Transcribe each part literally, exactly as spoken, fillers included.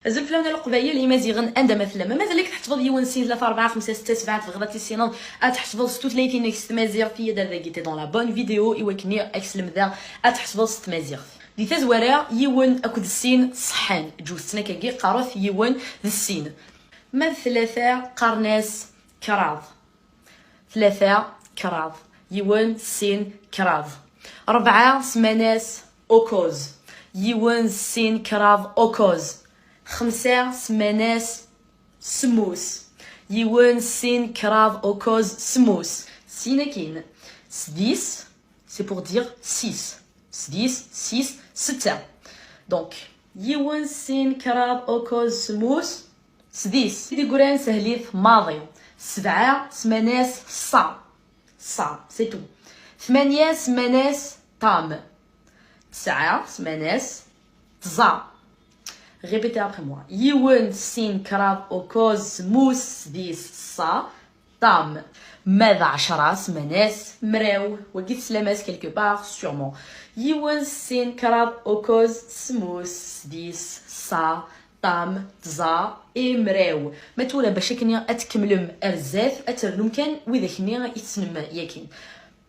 Azul fell-awen a Leqbayel, Imaziɣen, anda ma tellam. Mazal-ik tḥettbeḍ yiwen, sin, tlata, ṛebɛa, xemsa, setta, sebɛa, tebɣiḍ ad tissineḍ ad tḥettbeḍ s tutlayin-inek s tmaziɣt, yya-d ar dagi, t'es dans la bonne vidéo, i wakken ad k-slemdeɣ ad tḥettbeḍ s tmaziɣt. Di tazwara, yiwen akked sin ṣeḥḥan, ǧǧet-ten akkagi, qqaret yiwen d sin. Ma d tlata, qqaren-as kraḍ. Tlata, kraḍ. Yiwen, sin, kraḍ. Ṛebɛa, semman-as ukkuẓ. Yiwen, sin, kraḍ, ukkuẓ. Xemsa, semman-as semmus. Yiwen, sin, kraḍ, ukkuẓ, semmus. Sin akkin. Sḍis, c'est pour dire six. Sḍis, six, setta. Donc, yiwen, sin, kraḍ, ukkuẓ, semmus, sḍis. Di gran sehlit maḍi. Sebɛa, semman-as ṣa. Ṣa, c'est tout. Tmanya, semman-as ṭam. Tesɛa, semman-as tẓa. Répétez après moi. Yiwen, sin, kraḍ, ukkuẓ, semmus, sḍis, ṣa, ṭam. Ma d ɛecṛa, semman-as mraw. Wagi teslam-as quelque part, sûrement. Yiwen, sin, kraḍ, ukkuẓ, semmus, sḍis, ṣa, ṭam, tẓa, i mraw. Ma tura bac akken ad tkemmlem ar zdat, ad ternum kan widak-nni i tessnem yakan.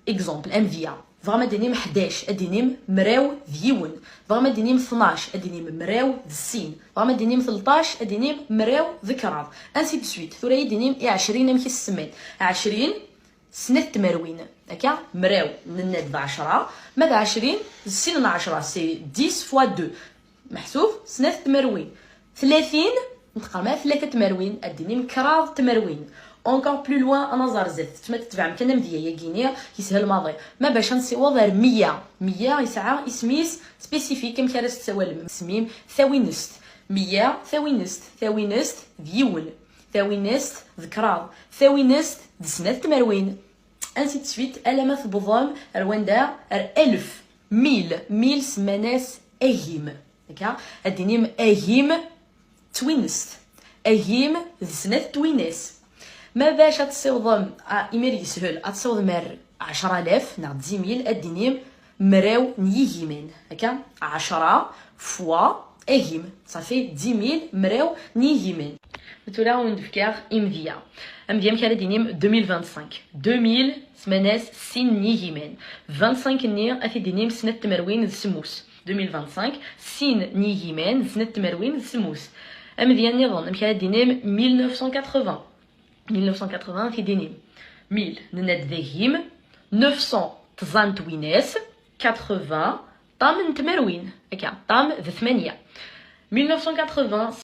Exemple, amedya. Tebɣam ad d-tinim ḥdac, ad d-tinim mraw d yiwen. Tebɣam ad d-tinim tnac, ad d-tinim mraw d sin. Tebɣam ad d-tinim tleṭṭac, ad d-tinim mraw d kraḍ. Ainsi de suite. Tura ad d-tinim i ɛecrin amek i s-semman. Ɛecrin, snat tmerwin. Akka, mraw, nenna-d d ɛecṛa. Ma d ɛecrin, d sin n ɛecṛa, c'est dix fois deux. Meḥsub, snat tmerwin. Tlatin, neṭqer ma tlata tmerwin, ad d-tinim kraḍ tmerwin. Encore plus loin, ad naẓ ar zdat. Tma tetbeɛem kan amedya-yagi-ni, yeshel maḍi. Ma bac ad nsiweḍ ar meyya. Meyya yesɛa isem-is spécifique, amek ara s-tessawalem? Isem-im tawinest. Meyya, tawinest. Tawinest d yiwen. Tawinest d kraḍ. Tawinest d snat tmerwin. Ainsi de suite, alamma tewwḍem ar wanda? Ar alef. Mil. Mil semman-as agim. Akka, ad d-tinim agim twinest. Agim d snat twinas. Ma bac ad tessiwḍem, ah, imir yeshel, ad tessiwḍem ar ɛecṛa alaf neɣ dix mille, ad d-tinim mraw n yigiman. Akka, ɛecṛa fois agim. Ça fait dix mille, mraw n yigiman. Tura ad wen-d-fkeɣ imedya. Amedya amek ara d-tinim deux mille vingt-cinq. Deux mille, semman-as sin n yigiman. Vingt-cinq-nni ad t-id-tinim snat tmerwin d semmus. Deux mille vingt-cinq, sin n yigiman d snat tmerwin d semmus. Amedya nniḍen, amek ara d-tinim mille neuf cent quatre-vingts? Mille neuf cent quatre-vingts, ad t-id-tinim mille, nenna-d d agim, neuf cents, tẓa n twinas, quatre-vingts, ṭam n tmerwin. Akka, ṭam d tmanya. Mille neuf cent quatre-vingts,